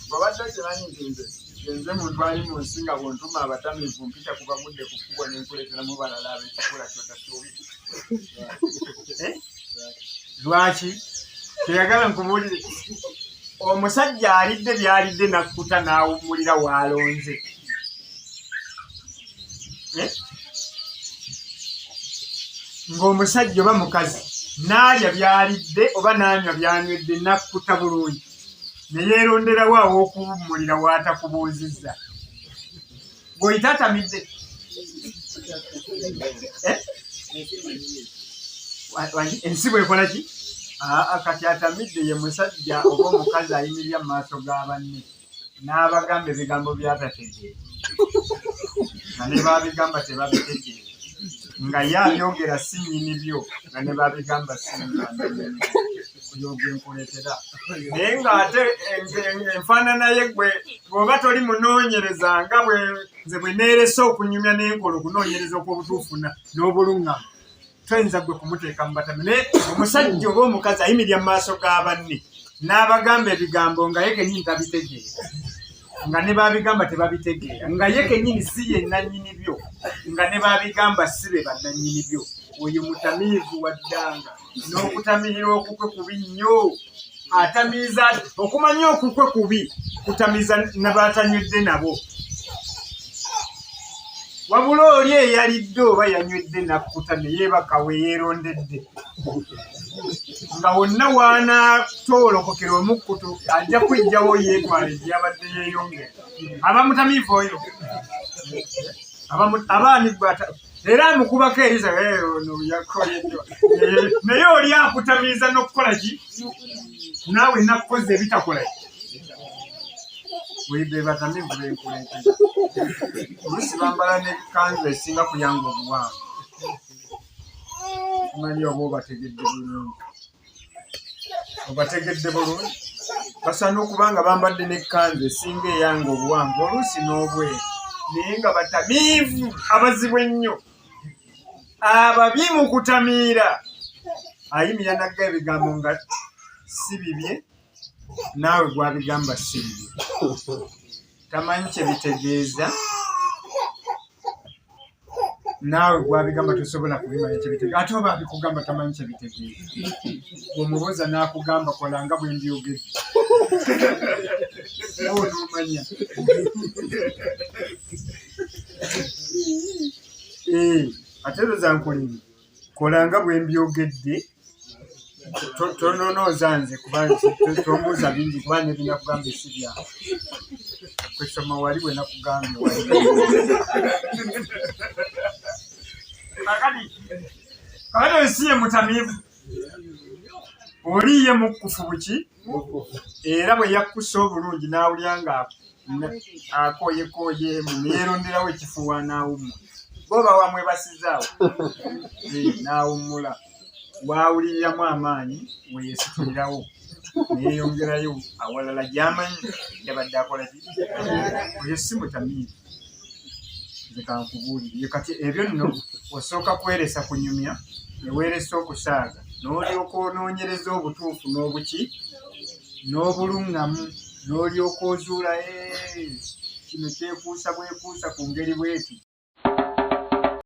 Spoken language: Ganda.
Bw'obadde okimanyi nti nze nze muntu ali mu nsi nga bw'ontuma abatamiivu mpita ku bagudde ku kkubo ne nkuleeteramu balala ab'ekikula ky'otasuubira. Eh? Lwaki? Teyagala nkubuulire. Omusajja alidde by'alidde n'akkuta n'awummulira w'alonze. Eh? Ng'omusajja oba mukazi n'alya by'alidde oba n'anywa by'anywedde n'akkuta bulungi ne yeeronderawo aw'okuwummulira w'atakubuuzizza. Bw'oyita atamidde. Eh? Ensi bw'ekola ki? Aa, kati atamidde ye musajja oba omukazi ayimirira mu maaso ga banne n'abagamba ebigambo by'atategeera nga ne baabigamba tebabitegeera nga ye abyogera si nnyini byo nga ne babigamba si nnyini oyo gwe nkuleetera naye ng'ate enfaanana ye gwe bw'oba toli munoonyereza nga bwe nze bwe neerese okunyumya n'enkola okunoonyereza okw'obutuufu n'obuluŋŋamu toyinza gwe kumuteeka mu batami naye omusajja oba omukazi ayimirira mu maaso ga banne n'abagamba ebigambo nga ye kennyini tabitegeera nga ne babigamba tebabitegeera nga ye kennyini si ye nannyini byo nga ne babigamba si be bannannyini byo oyo mutamiivu waddanga n'okutamirira okukwe kubi nnyo atamiiza okumanya okukwe kubi kutamiza nabatanywedde nabo wabula oli eyalidde oba yanywedde nakkuta ne yeebaka we yeerondedde nga wonna waanaatoolokokera omukkutu ajja kwijjawo yeetwale gye yabadde yeeyongera aba mutamiivu oyo abaani gwe era amukubako eriza eh, ono yakoyeddwa naye oli akutamiiza n'okukola ki naawe nakukoze ebitakola ki be batamiivu benkuleetera oluusi bambala n'ekanzu esinga kuyanga obuwanvu manyi oba obategedde bulungi obategedde bulungi basaana okuba nga bambadde n'ekkanzu esinga eyanga obuwanvu oluusi n'obweru naye nga batamiivu abazibu ennyo ababi mu kutamiira ayimirira nagga ebigambo nga si bibye naawe gwabigamba si bibye tamanyi kye bitegeeza naawe gwabigamba tosobola kubimanya kyebitegeeza ate oba abikugamba tamanyi kyebitegeeza omubuuza n'akugamba kola nga bwe mbyogedde onoomanya eh, ate loza nkulimba kola nga bwe mbyogedde tononooza nze kuba tombuuza bingi kuba nebinakugambye si byange kwesoma wali bwe nakugambye wali kakati kakati ensi ye mutamiivu oli ye mukkufu buki era bwe yakkusa obulungi n'awulira nga akooyekooyeemu neyeeronderawo ekifo wanaawummula boba wamwebasizaawo eh, n'awummula waawuliriramu amaanyi weyesitulirawo neyeyongerayo awalala gyamanyi yabadde akola ki oyo si mutamiivu nze kankubuulire kati ebyo nno osooka kweresa kunyumya neweeresa okusaaga n'olyoka onoonyereza obutuufu n'obuki n'obuluŋŋamu n'olyoka ozuula kino kyekuusa bwekuusa ku ngeri bweti.